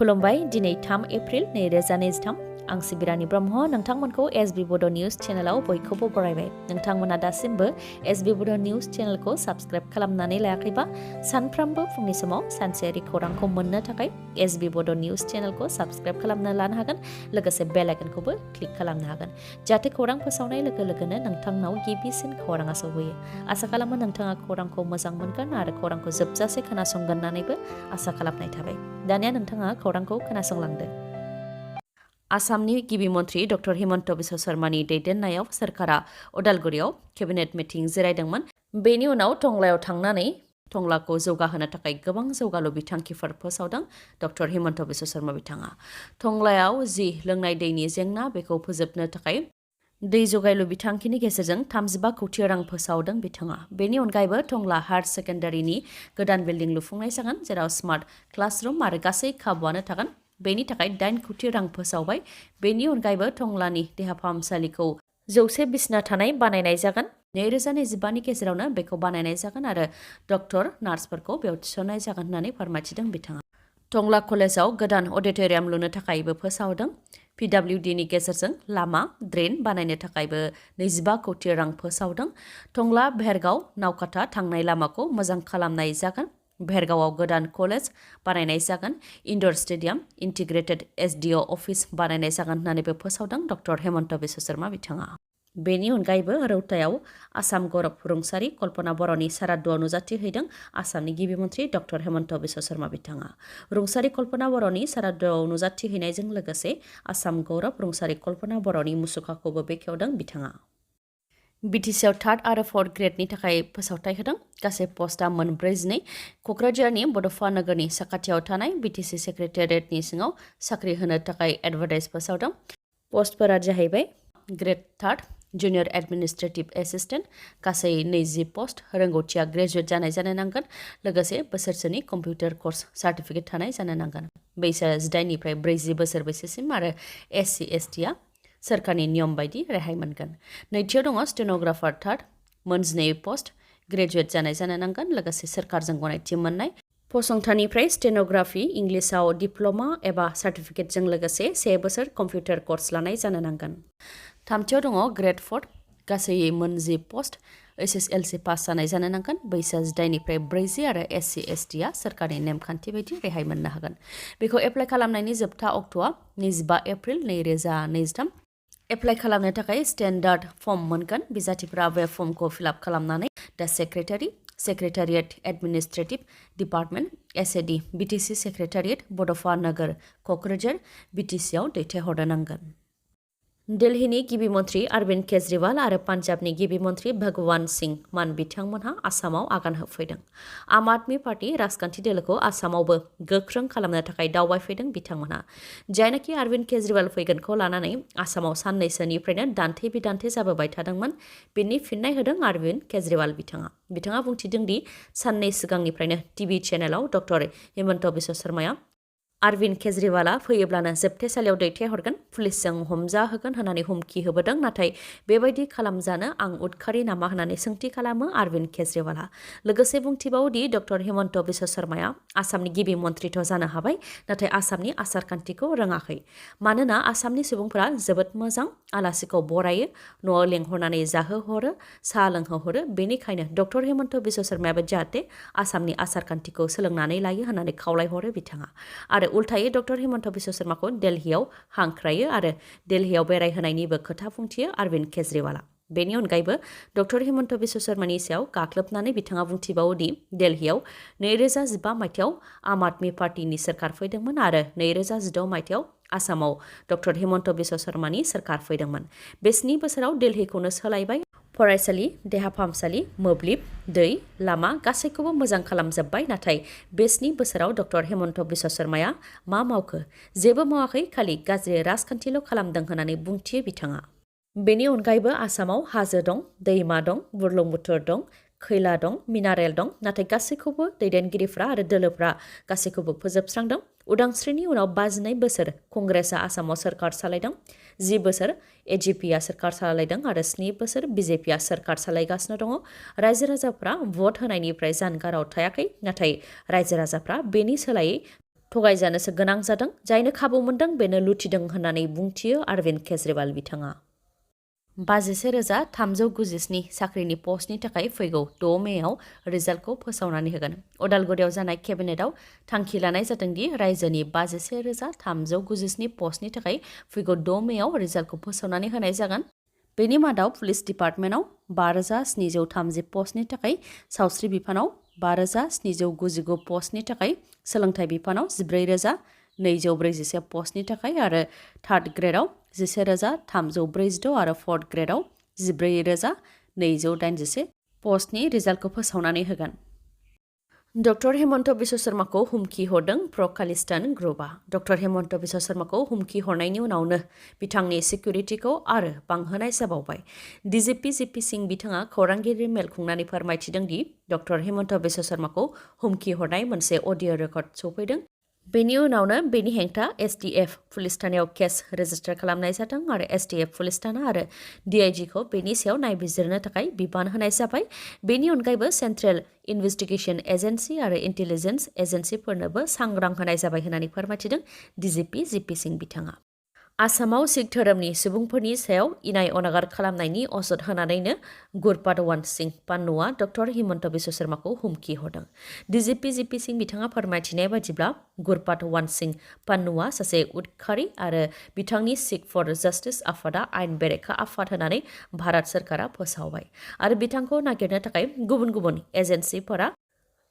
खुलुमबाय दिनै 3 एप्रिल 2023 आं सिबिरानि ब्रह्म नोंथांमोनखौ एसबी बड' निउज चेनेलाव बयखौबो बरायबाय नोंथांमोना दासिमबो एसबी बड' निउज चेनेलखौ साबस्क्राइब खालामनानै लायाखैबा सानफ्रोमबो फुंनि समाव सानसेयारि खौरांखौ मोननो थाखाय एसबी बड' निउज चेनेलखौ साबस्क्राइब खालामना लानो हागोन लोगोसे बेल आइकनखौबो क्लिक खालामनो हागोन जाहाथे खौरां फोसावनाय लोगो लोगोनो नोंथांनाव गिबिसिन खौराङा सौहैयो आसा खालामो नोंथाङा खौरांखौ मोजां मोनगोन आरो खौरांखौ जोबजासे खोनासंगोन होननानैबो आसा खालामनाय थाबाय दानिया नोंथाङा खौरांखौ खोनासंलांदो आसामनि गिबि मन्थ्रि डक्टर हिमन्त बिश्व शर्मानि दैदेननायाव सरकारा उदालगुरियाव केबिनेट मिटिं जिरायदोंमोन बेनि उनाव टंलायाव थांनानै टंलाखौ जौगाहोनो थाखाय गोबां जौगालु बिथांखिफोर फोसावदों डक्टर हिमन्त बिश्व शर्मा बिथाङा टंलायाव जि लोंनाय दैनि जेंना बेखौ फोजोबनो थाखाय दै जगायलु बिथांखिनि गेजेरजों 35 कौटि रां फोसावदों बिथाङा बेनि अनगायैबो टंला हायार सेकेन्डारिनि गोदान बिल्डिं लुफुंनाय जागोन जेराव स्मार्ट क्लासरुम आरो गासै खाबुआनो थागोन बेनि थाखाय 8 कौटि रां फोसावबाय बेनि अनगायैबो टंलानि देहा फाहामसालिखौ 100 बिसना थानाय बानायनाय जागोन 2025 गेजेरावनो बेखौ बानायनाय जागोन आरो डक्टर नार्सफोरखौ बेयाव थिसननाय जागोन होननानै फोरमायथिदों बिथाङा टंला कलेजाव गोदान अडिटोरियाम लुनो थाखायबो फोसावदों PWDनि गेजेरजों लामा ड्रेन बानायनो थाखायबो 25 कौटि रां फोसावदों टंला भेरगाव नावकाथा थांनाय लामाखौ मोजां खालामनाय जागोन भेरगावआव गोदान कलेज बानायनाय जागोन indoor stadium integrated SDO office बानायनाय जागोन होननानैबो फोसावदों डक्टर हिमन्त बिश्व शर्मा बिथाङा बेनि अनगायैबो रौतायाव आसाम गौरब रुंसारि कल्पना बर'नि सारादुआव नुजाथि हैदों आसामनि गिबि मन्थ्रि डक्टर हिमन्त बिश्व शर्मा बिथाङा रुंसारि कल्पना बर'नि सारादुआव नुजाथि हैनायजों लोगोसे आसाम गौरब रुंसारि कल्पना बर'नि मुसुखाखौबो बेखेवदों बिथाङा बिटिसिआव 3rd आरो 4th ग्रेडनि थाखाय फोसावथाय होदों गासै पस्टआ मोन 42 क'क्राझारनि बड'फा नोगोरनि साखाथियाव थानाय बिटिसि सेक्रेटारियेटनि सिङाव साख्रि होनो थाखाय एडभार्टाइज फोसावदों पस्टफोरा जाहैबाय grade 3rd junior administrative assistant गासै 20 पस्ट रोंगौथिया ग्रेजुवेट जानो नांगोन लोगोसे बोसोरसेनि कम्पिउटार कर्स सार्टिफिकेट थानाय जानो नांगोन बैसोआ 18 निफ्राय 40 बोसोर बैसोसिम आरो SC ST सोरखारनि नियम बायदि रेहाय मोनगोन नैथियाव दङ स्टेनोग्राफार 3rd मोन 2 पस्ट ग्रेजुवेट जानो नांगोन लोगोसे सोरखारजों गनायथि मोननाय फसंथाननिफ्राय स्टेनोग्राफि इंलिसाव डिप्ल'मा एबा सार्टिफिकेटजों लोगोसे 1 बोसोर कम्पिउटार कर्स लानाय जानो नांगोन थामथियाव दङ ग्रेड 4 गासै मोन 10 पस्ट SSLC पास जानाय जानो नांगोन बैसोआ 18 निफ्राय 40 आरो SC ST सोरखारनि नेमखान्थि बायदि रेहाय मोननो हागोन बेखौ एप्लाइ खालामनायनि जोबथा अक्ट'आ 25 एप्रिल 2023 एप्लाइ खालामनो थाखाय स्टेन्डार्ड फर्म मोनगोन बिजाथिफोरा बे फर्मखौ फिलआप खालामनानै दा secretariat administrative department SAD BTC secretariat Bodofa Nwgwr Kokrajhar BTCआव दैथायहरनो नांगोन दिल्लीनि गिबि मन्थ्रि अरविन्द केजरीवाल आरो पान्जाबनि गिबि मन्थ्रि भगवान सिंह मान बिथांमोनहा आसामाव आगान होफैदों आम आदमी पार्टी राजखान्थि दोलोखौ आसामावबो गोख्रों खालामनो थाखाय दावबायफैदों बिथांमोनहा जायनाखि अरविन्द केजरीवाल फैगोनखौ लानानै आसामाव साननैसोनिफ्रायनो दान्थे बिदान्थे जाबोबाय थादोंमोन बिनि फिननाय होदों अरविन्द केजरीवाल बिथाङा बुंथिदों दि साननै सिगांनिफ्रायनो टिभि चेनेलाव डक्टर हिमन्त बिश्व शर्माया अरविन्द केजरीवाला फैयोब्लानो जोबथेसालियाव दैथायहरगोन पुलिसजों हमजाहोगोन होननानै हुमखि होबोदों नाथाय बेबायदि खालामजानो आं उदखारि नामा होननानै सोंथि खालामो अरविन्द केजरीवाला लोगोसे बुंथिबावोदि डक्टर हिमन्त बिश्व शर्माया आसामनि गिबि मन्थ्रिथ' जानो हाबाय नाथाय आसामनि आसार खान्थिखौ रोङाखै मानोना आसामनि सुबुंफोरा जोबोद मोजां आलासिखौ बरायो न'आव लेंहरनानै जाहोहरो साहा लोंहोहरो बेनिखायनो डक्टर हिमन्त बिश्व शर्मायाबो जाहाथे आसामनि आसार खान्थिखौ सोलोंनानै लायो होननानै खावलायहरो बिथाङा आरो उल्थायै डक्टर हिमन्त बिश्व शर्माखौ दिल्लीयाव हांख्रायो आरो दिल्लीयाव बेरायहोनायनिबो खोथा बुंथियो अरविन्द केजरीवाला बेनि अनगायैबो डक्टर हिमन्त बिश्व शर्मानि सायाव गाग्लोबनानै बिथाङा बुंथिबावोदि दिल्लीयाव 2015 मायथाइयाव आम आदमी पार्टीनि सोरखार फैदोंमोन आरो 2016 मायथाइयाव आसामाव डक्टर हिमन्त बिश्व शर्मानि सोरखार फैदोंमोन बे 7 बोसोराव दिल्लीखौनो सोलायबाय फरायसालि देहा फाहामसालि मोब्लिब दै लामा गासैखौबो मोजां खालामजोब्बाय नाथाय बे 7 बोसोराव डक्टर हिमन्त बिश्व शर्माया मा मावखो जेबो मावाखै खालि गाज्रि राजखान्थिल' खालामदों होननानै बुंथियो बिथाङा बेनि अनगायैबो आसामाव हाजो दं दैमा दं बुरलुंबुथुर दं खैला दं मिनारेल दं नाथाय गासैखौबो दैदेनगिरिफ्रा आरो दोलोफ्रा गासैखौबो फोजोबस्रांदों उदांस्रिनि उनाव 52 बोसोर कंग्रेसआ आसामाव सोरखार सालायदों 10 बोसोर AGPआ सोरखार सालायदों आरो 7 बोसोर BJPआ सोरखार सालायगासिनो दङ रायजो राजाफ्रा भट होनायनिफ्राय जानगाराव थायाखै नाथाय रायजो राजाफ्रा बेनि सोलायै थगायजानोसो गोनां जादों जायनो खाबु मोनदों बेनो लुथिदों होननानै बुंथियो अरविन्द केजरीवाल बिथाङा 51,397 साख्रिनि पस्टनि थाखाय फैगौ 6 मेआव रिजाल्टखौ फोसावनानै होगोन। उदालगुरियाव जानाय केबिनेटआव थांखि लानाय जादोंदि रायजोनि 51,397 पस्टनि थाखाय फैगौ 6 मेआव रिजाल्टखौ फोसावनानै होनाय जागोन। बेनि मादाव पुलिस डिपार्टमेन्टआव 5,730 पस्टनि थाखाय, सावस्रि बिफानाव 5,799 पस्टनि थाखाय, सोलोंथाइ बिफानाव 14,241 पस्टनि थाखाय आरो थार्ड ग्रेडआव 11,346 आरो फर्थ ग्रेडआव 14,281 पस्टनि रिजाल्टखौ फोसावनानै होगोन। डक्टर हेमन्त बिश्व शर्माखौ हुमखि हरदों प्र'-खालिस्तान ग्रुपआ। डक्टर हेमन्त बिश्व शर्माखौ हुमखि हरनायनि उनावनो बिथांनि सिकिउरिटिखौ आरो बांहोनाय जाबावबाय। डिजिपि जिपि सिंह बिथाङा खौरांगिरि मेल खुंनानै फोरमायथिदों दि डक्टर हेमन्त बिश्व शर्माखौ हुमखि हरनाय मोनसे अडिअ रेकर्ड सौफैदों। बेनि उनावनो बेनि हेंथा एसटीएफ पुलिस थानायाव केस रेजिस्टार खालामनाय जादों आरो एसटीएफ पुलिस थाना आरो डीआईजीखौ बेनि सायाव नायबिजिरनो थाखाय बिबान होनाय जाबाय। बेनि अनगायैबो सेन्ट्रेल इनभेस्टिगेशन एजेन्सि आरो इन्टेलिजेन्स एजेन्सिफोरनोबो सांग्रां होनाय जाबाय होननानै फोरमायथिदों डिजिपि जिपि सिंह बिथाङा। आसामाव सिख धोरोमनि सुबुंफोरनि सायाव इनाय अनागार खालामनायनि असद होनानैनो गुरपातवान सिंह पान्नुआ डक्टर हेमन्त बिश्व शर्माखौ हुमखि हरदों। डिजिपि जिपि सिंह बिथाङा फोरमायथिनाय बायदिब्ला गुरपातवान सिंह पान्नुआ सासे उदखारि आरो बिथांनि सिख फर जस्टिस आफादा आयेन बेरेखा आफाद होनानै भारत सरकारा फोसावबाय आरो बिथांखौ नागिरनो थाखाय गुबुन गुबुन एजेन्सिफोरा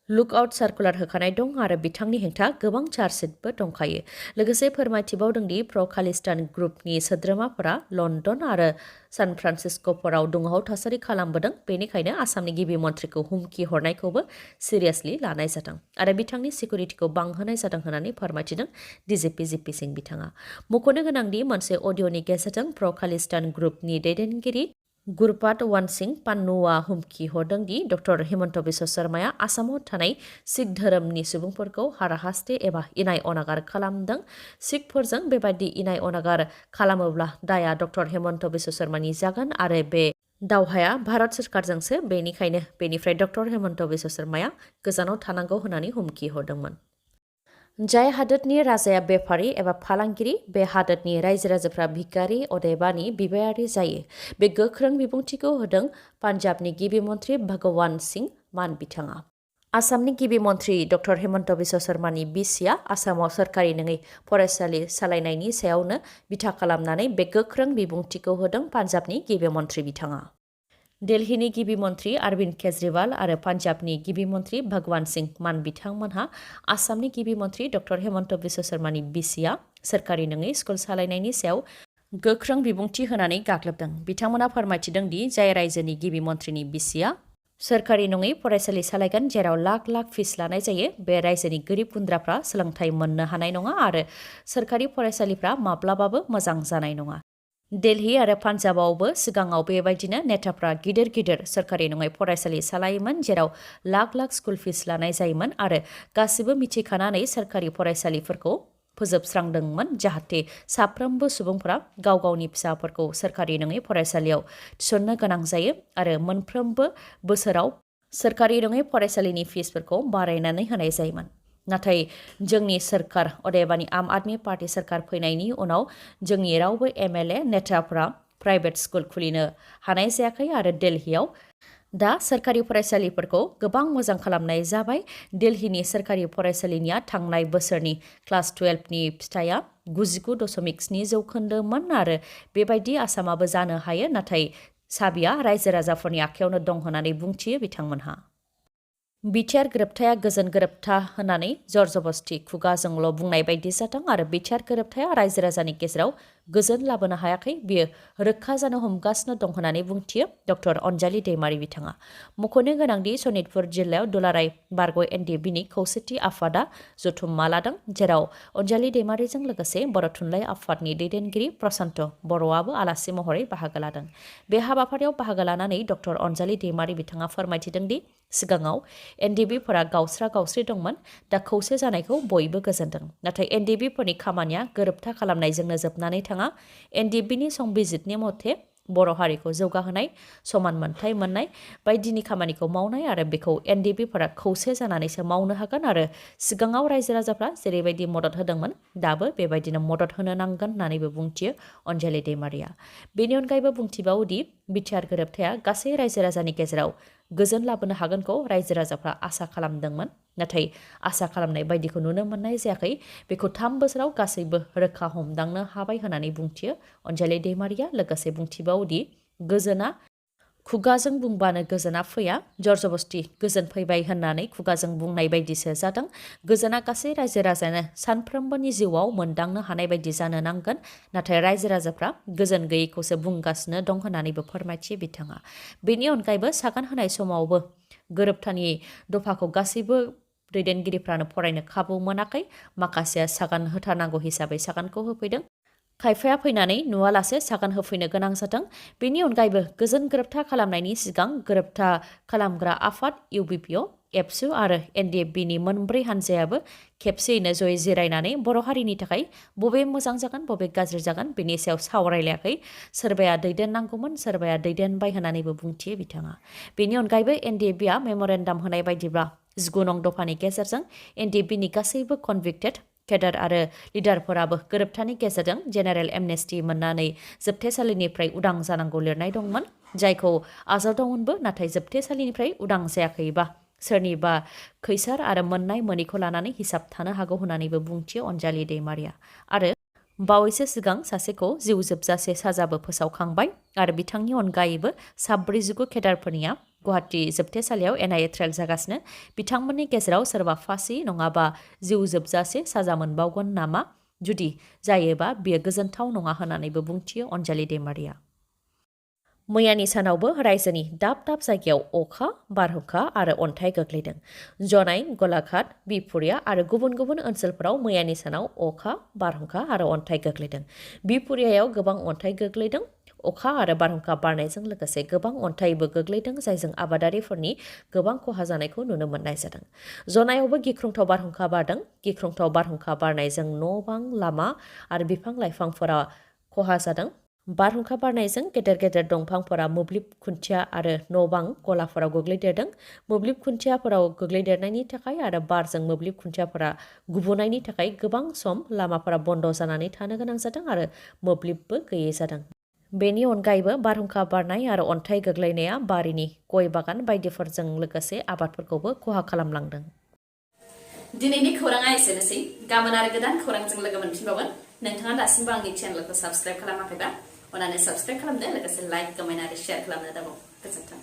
लुकआउट सार्कुलार होखानाय दं आरो बिथांनि हेंथा गोबां चार्जशिटबो दंखायो। लोगोसे फोरमायथिबावदोंदि प्र'-खालिस्तान ग्रुपनि सोद्रोमाफोरा लन्डन आरो सान फ्रान्सिस्क'फोराव दुंहाव थासारि खालामबोदों, बेनिखायनो आसामनि गिबि मन्थ्रिखौ हुमखि हरनायखौबो सिरियासलि लानाय जादों आरो बिथांनि सिकिउरिटिखौ बांहोनाय जादों होननानै फोरमायथिदों डिजिपि जिपि सिंह बिथाङा। मख'नो गोनांदि मोनसे अडिअ'नि गेजेरजों प्र'-खालिस्तान ग्रुपनि दैदेनगिरि गुरपातवान सिंह पान्नुआ हुमखि हरदों दि डक्टर हेमन्त बिश्व शर्माया आसामाव थानाय सिख धोरोमनि सुबुंफोरखौ हाराहास्ते एबा इनाय अनागार खालामदों। सिखफोरजों बेबायदि इनाय अनागार खालामोब्ला दाया डक्टर हेमन्त बिश्व शर्मानि जागोन आरो बे दावहाया भारत सरकारजोंसो, बेनिखायनो बेनिफ्राय डक्टर हेमन्त बिश्व शर्माया गोजानाव थानांगौ होननानै हुमखि हरदोंमोन। जाय हादोरनि राजाया बेफारि एबा फालांगिरि, बे हादोरनि रायजो राजाफ्रा भिखारि अदेबानि बिबायारि जायो। बे गोख्रों बिबुंथिखौ होदों पान्जाबनि गिबि मन्थ्रि भगवान सिंह मान बिथाङा। आसामनि गिबि मन्थ्रि डक्टर हेमन्त बिश्व शर्मानि बिसिया आसामाव सोरखारि नङै फरायसालि सालायनायनि सायावनो बिथा खालामनानै बे गोख्रों बिबुंथिखौ होदों पान्जाबनि गिबि मन्थ्रि बिथाङा। दिल्लीनि गिबि मन्थ्रि अरविन्द केजरीवाल आरो पान्जाबनि गिबि मन्थ्रि भगवान सिंह मान बिथांमोनहा आसामनि गिबि मन्थ्रि डक्टर हेमन्त बिश्व शर्मानि बिसिया सोरखारि नङै स्कुल सालायनायनि सायाव गोख्रों बिबुंथि होनानै गाग्लोबदों। बिथांमोना फोरमायथिदों दि जाय रायजोनि गिबि मन्थ्रिनि बिसिया सोरखारि नङै फरायसालि सालायगोन जेराव लाख लाख फिस लानाय जायो, बे रायजोनि गोरिब गुन्द्राफ्रा सोलोंथाइ मोननो हानाय नङा आरो सोरखारि फरायसालिफ्रा माब्लाबाबो मोजां जानाय नङा। दिल्ली आरो पान्जाबावबो सिगाङाव बेबायदिनो नेताफ्रा गिदिर गिदिर सोरखारि नङै फरायसालि सालायोमोन जेराव लाख लाख स्कुल फिस लानाय जायोमोन आरो गासिबो मिथिखानानै सोरखारि फरायसालिफोरखौ फोजोबस्रांदोंमोन जाहाथे साफ्रोमबो सुबुंफोरा गाव गावनि फिसाफोरखौ सोरखारि नङै फरायसालियाव थिसननो गोनां जायो आरो मोनफ्रोमबो बोसोराव सोरखारि नङै फरायसालिनि फिसफोरखौ बारायनानै होनाय जायोमोन। नाथाय जोंनि सोरखार अदेबानि आम आदमि पार्टी सोरखार फैनायनि उनाव जोंनि रावबो एमएलए नेताफ्रा प्राइभेट स्कुल खुलिनो हानाय जायाखै आरो दिल्लीयाव दा सोरखारि फरायसालिफोरखौ गोबां मोजां खालामनाय जाबाय। दिल्लीनि सोरखारि फरायसालिनिया थांनाय बोसोरनि क्लास 12नि फिथाइया 99.7% आरो बेबायदि आसामाबो जानो हायो, नाथाय साबिया रायजो राजाफोरनि आखायावनो दं होननानै बुंथियो बिथांमोनहा। बिटिआर गोरोबथाया गोजोन गोरोबथा होननानै जरजबस्ति खुगाजोंल' बुंनाय बायदि जादों आरो बिटिआर गोरोबथाया रायजो राजानि गेजेराव गोजोन लाबोनो हायाखै, बेयो रोखा जानो हमगासिनो दं होननानै बुंथियो डक्टर अनजालि दैमारि बिथाङा। मख'नो गोनांदि सनितपुर जिल्लायाव दुलाराय बारग' एनडिएफबिनि खौसेथि आफादा जथुम्मा लादों, जेराव अनजालि दैमारिजों लोगोसे बर' थुनलाइ आफादनि दैदेनगिरि प्रशान्त बर'आबो आलासि महरै बाहागो लादों। बे हाबाफारियाव बाहागो लानानै डक्टर अनजालि दैमारि बिथाङा फोरमायथिदों दि सिगाङाव एनडिएफबिफोरा गावस्रा गावस्रि दंमोन, दा खौसे जानायखौ बयबो गोजोनदों। नाथाय एनडिएफबिफोरनि खामानिया गोरोबथा खालामनायजोंनो जोबनानै थाङा। एनडिएफबिनि संबिजिदनि मथे बर' हारिखौ जौगाहोनाय समान मोनथाय मोननाय बायदिनि खामानिखौ मावनाय आरो बेखौ एनडिएफबिफोरा खौसे जानानैसो मावनो हागोन आरो सिगाङाव रायजो राजाफ्रा जेरैबायदि मदद होदोंमोन दाबो बेबायदिनो मदद होनो नांगोन होननानैबो बुंथियो अनजालि दैमारिया। बेनि अनगायैबो बुंथिबावोदि बिटिआर गोरोबथाया गासै रायजो राजानि गेजेराव गोजोन लाबोनो हागोनखौ रायजो राजाफ्रा आसा खालामदोंमोन नाथाय आसा खालामनाय बायदिखौ नुनो मोननाय जायाखै बेखौ 3 बोसोराव गासैबो रोखा हमदांनो हाबाय होननानै बुंथियो अनजालि दैमारिया। लोगोसे बुंथिबावोदि गोजोना खुगाजों बुंबानो गोजोना फैया जरजबस्ति गोजोन फैबाय होननानै खुगाजों बुंनाय बायदिसो जादों। गोजोना गासै रायजो राजानो सानफ्रोमबोनि जिउआव मोनदांनो हानाय बायदि जानो नांगोन नाथाय रायजो राजाफ्रा गोजोन गैयैखौसो बुंगासिनो दं होननानैबो फोरमायथियो बिथाङा। बेनि अनगायैबो सागान होनाय समावबो गोरोबथानि दफाखौ गासैबो दैदेनगिरिफ्रानो फरायनो खाबु मोनाखै। माखासेया सागान होथारनांगौ हिसाबै सागानखौ होफैदों खायफाया फैनानै नुवालासे सागान होफैनो गोनां जादों। बेनि अनगायैबो गोजोन गोरोबथा खालामनायनि सिगां गोरोबथा खालामग्रा आफाद इउबिपिअ एबसु आरो एनडिएफबिनि मोनब्रै हानजायाबो खेबसेयैनो जयै जिरायनानै बर' हारिनि थाखाय बबे मोजां जागोन बबे गाज्रि जागोन बेनि सायाव सावरायलायाखै। सोरबाया दैदेननांगौमोन सोरबाया दैदेनबाय होननानैबो बुंथियो बिथाङा। बेनि अनगायैबो एनडिएफबिआ मेमरेन्डाम होनाय बायदिब्ला 19 नं दफानि गेजेरजों एनडिएफबिनि गासैबो कनभिक्टेड केडार आरो लिडारफोराबो गोरोबथानि गेजेरजों जेनेरेल एमनेस्टि मोननानै जोबथेसालिनिफ्राय उदां जानांगौ लिरनाय दंमोन जायखौ आजावदोंमोनबो नाथाय जोबथेसालिनिफ्राय उदां जायाखैबा सोरनिबा खैसार आरो मोननाय मोनैखौ लानानै हिसाब थानो हागौ होननानैबो बुंथियो अनजालि दैमारिया। आरो बावैसो सिगां सासेखौ जिउ जोबजासे साजाबो फोसावखांबाय आरो बिथांनि अनगायैबो 47 केडारफोरनिया गुवाहाटी जोबथेसालियाव एनआईए ट्रायल जागासिनो। बिथांमोननि गेजेराव सोरबा फासि नङाबा जिउ जोबजासे साजा मोनबावगोन नामा जुदि जायोबा बेयो गोजोनथाव नङा होननानैबो बुंथियो अनजालि दैमारिया। मैयानि सानावबो रायजोनि दाब दाब जायगायाव अखा बारहुंखा आरो अन्थाइ गोग्लैदों। जनाय गलाघाट बिपुरिया आरो गुबुन गुबुन ओनसोलफोराव मैयानि सानाव अखा बारहुंखा आरो अन्थाइ गोग्लैदों। बिपुरियायाव गोबां अन्थाइ गोग्लैदों। अखा आरो बारहुंखा बारनायजों लोगोसे गोबां अन्थाइबो गोग्लैदों जायजों आबादारिफोरनि गोबां खहा जानायखौ नुनो मोननाय जादों। जनायावबो गिख्रंथाव बारहुंखा बारदों। गिख्रंथाव बारहुंखा बारनायजों न' बां लामा आरो बिफां लाइफांफोरा खहा जादों। बारहुंखा बारनायजों गेदेर गेदेर दंफांफोरा मोब्लिब खुन्थिया आरो न' बां गलाफोराव गोग्लैदेरदों। मोब्लिब खुन्थियाफोराव गोग्लैदेरनायनि थाखाय आरो बारजों मोब्लिब खुन्थियाफोरा गुबुनायनि थाखाय गोबां सम लामाफोरा बन्द जानानै थानो गोनां जादों आरो मोब्लिबबो गैयै जादों। बेनि अनगायैबो बारहुंखा बारनाय आरो अन्थाइ गोग्लैनाया बारिनि गय बागान बायदिफोरजों लोगोसे आबादफोरखौबो खहा खालामलांदों। दिनैनि खौराङा एसेनोसै। गाबोन आरो गोदान खौरांजों लोगो मोनफिनबावगोन। नोंथाङा दासिमबो आंनि चेनेलखौ साबस्क्राइब खालामाखैबा अन्नानै साबस्क्राइब खालामदो लोगोसे लाइक कमेन्ट आरो शेयार खालामनो दाबाव। गोजोन्थों।